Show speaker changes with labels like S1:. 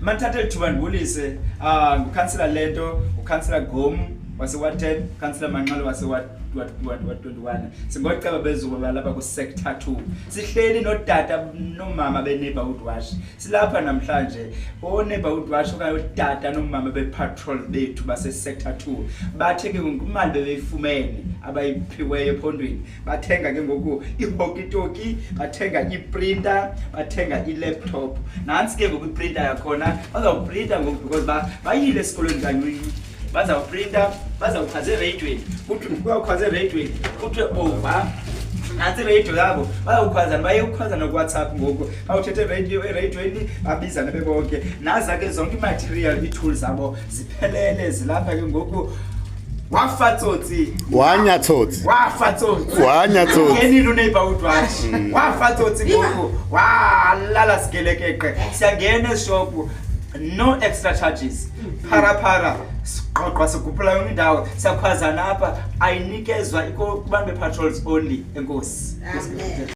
S1: Mandithathe eli thuba ndibulise ah ngukhansila lento, ukhansila Gom wase-ward 10, ukhansila Manxalo wase-ward ward 21. Singoceba bezuko balapha ku-sector 2. Sihleli notata nomama be-neighborhood watch. Silapha namhlanje o-neighborhood watch okanye otata nomama be-patrol bethu base-sector 2. Bathe ke ngoku imali bebeyifumene abayiphiweyo ephondweni, bathenga ke ngoku ihoki-toki, bathenga iprinter, bathenga i-laptop. Nantsi ke ngoku iprinter yakhona, bazawuprinta ngoku because bayile esikolweni kancinci. Bazawuprinta, bazawukhwaza ereyidweni, kuthiwe kuyawukhwaza ereyidweni, kuthiwe over. Nantsi ireyidiyo yabo, bayawukhwazana, baye ukhwazana kuWhatsApp ngoku, bawuthetha ereyidweni, babizane bebonke. Naza ke zonke imaterial, ii-tools zabo ziphelele, zilapha ke ngoku. Wafa tsotsi.
S2: Wanya tsotsi.
S1: Wafa tsotsi.
S2: Wanya tsotsi.
S1: Ngenile uneighborhood watch. Wafa tsotsi ngoku. Walala sigelekeqe. Siyangena eshopu. No extra charges. Phara phara. Siqoqwa siguphula yonke indawo. Siyakhwazana apha. Ayinikezwa kubantu be-patrols only. Enkosi.
S3: Amen.